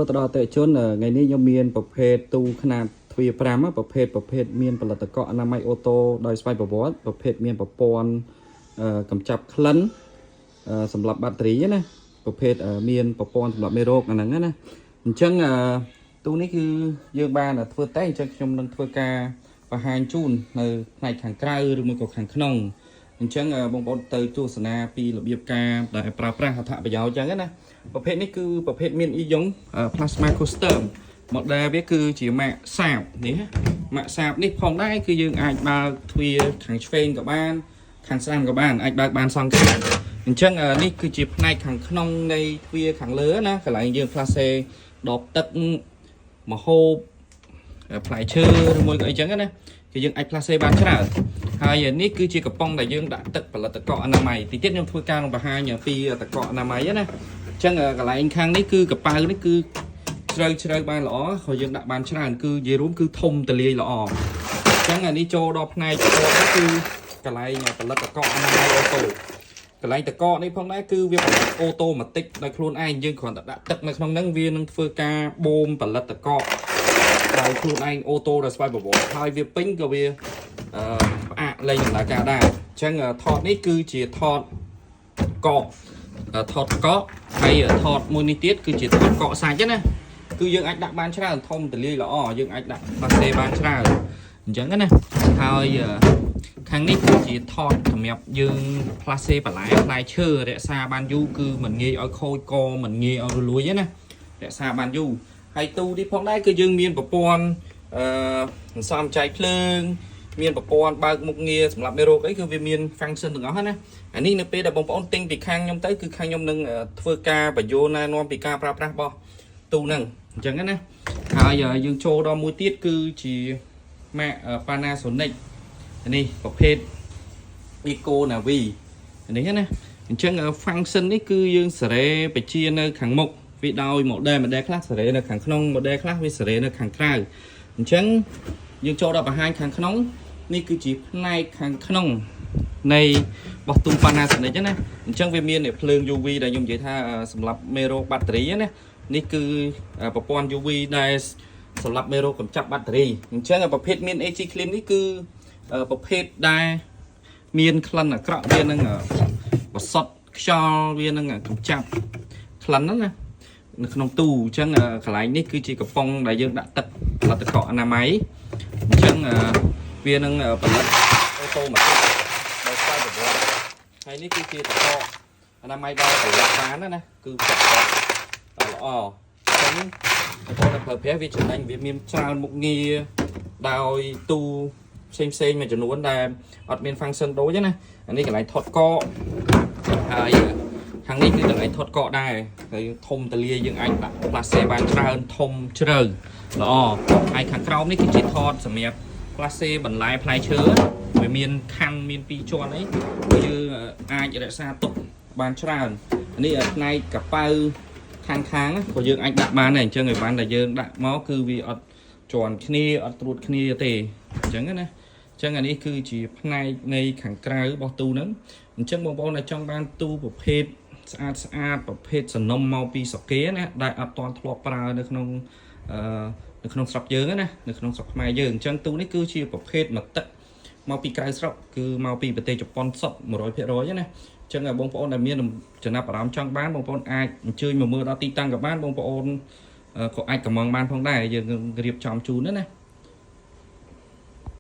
ទៅដល់អតិថិជនថ្ងៃនេះខ្ញុំមានប្រភេទទូខ្នាតទ្វារ5ប្រភេទប្រភេទមានផលិតករអនាម័យ auto ដោយស្វ័យប្រវត្តិប្រភេទមានប្រព័ន្ធកម្ចាត់ក្លិនសម្រាប់បាក់តេរីណាប្រភេទមានប្រព័ន្ធសម្រាប់មេរោគអាហ្នឹងណាអញ្ចឹងទូនេះគឺយើងបានធ្វើតែអញ្ចឹងខ្ញុំនឹងធ្វើការបង្ហាញជូននៅផ្នែកខាងក្រៅឬមួយក៏ខាងក្នុងអញ្ចឹងបងប្អូនទៅទស្សនាពីរបៀបការដែលប្រើប្រាស់អត្ថប្រយោជន៍អញ្ចឹងណាប្រភេទនេះគឺប្រភេទមានអ៊ីយ៉ុង plasma custom model វាគឺជាម៉ាកសាបនេះណាម៉ាកសាបនេះផងដែរគឺយើងអាចបើកទ្វារខាងឆ្វេងក៏បាន ខាងស្ដាំក៏បានអាចបើកបានសងខាងអញ្ចឹងនេះគឺជាផ្នែកខាងក្នុងនៃទ្វារខាងលើណាកន្លែងយើងផ្លាសេដបទឹកម្ហូបផ្លែឈើឬមួយក៏អីចឹងណាគឺយើងអាចផ្លាសេបានច្រើនហើយនេះគឺជាកំប៉ុងដែលយើងដាក់ទឹកផលិតករអនាម័យទីទៀតខ្ញុំធ្វើការនឹងបង្ហាញពីតកអនាម័យណាអញ្ចឹងកន្លែងខាងនេះគឺកប៉ៅនេះគឺជ្រៅជ្រៅបានល្អក៏យើងដាក់បានច្រើនគឺនិយាយរួមគឺធំទលាយល្អអញ្ចឹងអានេះចូលដល់ផ្នែកបន្ទាប់នេះគឺកន្លែងផលិតករអនាម័យ auto កន្លែងតកនេះផងដែរគឺវាផលិត automatic ដោយខ្លួនឯងយើងគ្រាន់តែដាក់ទឹកនៅក្នុងហ្នឹងវានឹងធ្វើការបូមផលិតកដោយខ្លួនឯង auto ដោយស្វ័យប្រវត្តិហើយវាពេញក៏វាផ្អាកលែងដំណើរការដែរអញ្ចឹងថតនេះគឺជាថតកកថតកកហើយថតមួយនេះទៀតគឺជាថតកកសាច់ណាគឺយើងអាចដាក់បានច្រើនធំទលាយល្អយើងអាចដាក់ផ្លាសេបានច្រើនអញ្ចឹងណាហើយខាងនេះគឺជាថតសម្រាប់យើងផ្លាសេបន្លែផ្លែឈើរក្សាបានយូរគឺមិនងាយឲ្យខូចកមិនងាយឲ្យរលួយទេណារក្សាបានយូរហើយទូនេះផងដែរគឺយើងមានប្រព័ន្ធសន្សំចៃភ្លើងមានប្រព័ន្ធបើកមុខងារសម្រាប់មេរោគអីគឺវាមាន function ទាំងអស់ណាអានេះនៅពេលដែលបងប្អូនទិញពីខាងខ្ញុំទៅគឺខាងខ្ញុំនឹងធ្វើការបញ្យល់ណែនាំពីការប្រើប្រាស់របស់ទូហ្នឹងអញ្ចឹងណាហើយយើងចូលដល់មួយទៀតគឺជាម៉ាក Panasonic នេះប្រភេទ Eco Navi នេះណាអញ្ចឹង function នេះគឺយើងសេរីបជានៅខាងមុខវាដោយ model model ខ្លះសេរីនៅខាងក្នុង model ខ្លះវាសេរីនៅខាងក្រៅអញ្ចឹងយើងចូលដល់បង្ហាញខាងក្នុងនេះគឺជាផ្នែកខាងក្នុងនៃបោះទូ Panasonic ណាអញ្ចឹងវាមានភ្លើង UV ដែលខ្ញុំនិយាយថាសម្រាប់មេរោគបាក់តេរីណានេះគឺប្រព័ន្ធ UV ដែលសម្រាប់មេរោគកម្ចាត់បាក់តេរីអញ្ចឹងប្រភេទមាន AG Clean នេះគឺប្រភេទដែលមានក្លិនអាក្រក់វានឹងបសត់ខ្យល់វានឹងកម្ចាត់ក្លិនហ្នឹងណានៅក្នុងទូអញ្ចឹងកន្លែងនេះគឺជាកំប៉ុងដែលយើងដាក់ទឹកផលិតករអនាម័យអញ្ចឹងវានឹងផលិត automatic ដោយស្វ័យប្រវត្តិហើយនេះគឺជាតកអនាម័យដល់ផលិតបានណាគឺប្រកបល្អអញ្ចឹងបងប្អូនដែលប្រើប្រាស់វាចំណេញវាមានច្រើនមុខងារដោយទូផ្សេងផ្សេងមួយចំនួនដែលអត់មាន function ដូចណាអានេះកន្លែងថតកកហើយខាងនេះគឺកន្លែងថតកកដែរហើយធំទលាយយើងអាចដាក់ផ្លាសេបានច្រើនធំជ្រៅល្អហើយខាងក្រោមនេះគឺជាថតសម្រាប់ផ្លាសេបន្លែផ្លែឈើវាមានខណ្ឌមានពីរជាន់អីគឺយើងអាចរក្សាទុកបានច្រើននេះផ្នែកកប៉ៅខាងខាងក៏យើងអាចដាក់បានដែរអញ្ចឹងឲ្យបានតែយើងដាក់មកគឺវាអត់ជាន់គ្នាអត់ត្រួតគ្នាទេអញ្ចឹងណាអញ្ចឹងអានេះគឺជាផ្នែកនៃខាងក្រៅរបស់ទូហ្នឹងអញ្ចឹងបងប្អូនដែលចង់បានទូប្រភេទស្អាតស្អាតប្រភេទសនំមកពីស្រុកគេណាដែលអត់ទាន់ធ្លាប់ប្រើនៅក្នុងស្រុកយើងណានៅក្នុងស្រុកខ្មែរយើងអញ្ចឹងទូនេះគឺជាប្រភេទមកទឹកមកពីក្រៅស្រុកគឺមកពីប្រទេសជប៉ុនសុទ្ធ100%ណាអញ្ចឹងបងប្អូនដែលមានចំណាប់អារម្មណ៍ចង់បានបងប្អូនអាចអញ្ជើញមកមើលដល់ទីតាំងក៏បានបងប្អូនក៏អាចកម្មង់បានផងដែរយើងរៀបចំជូនណា។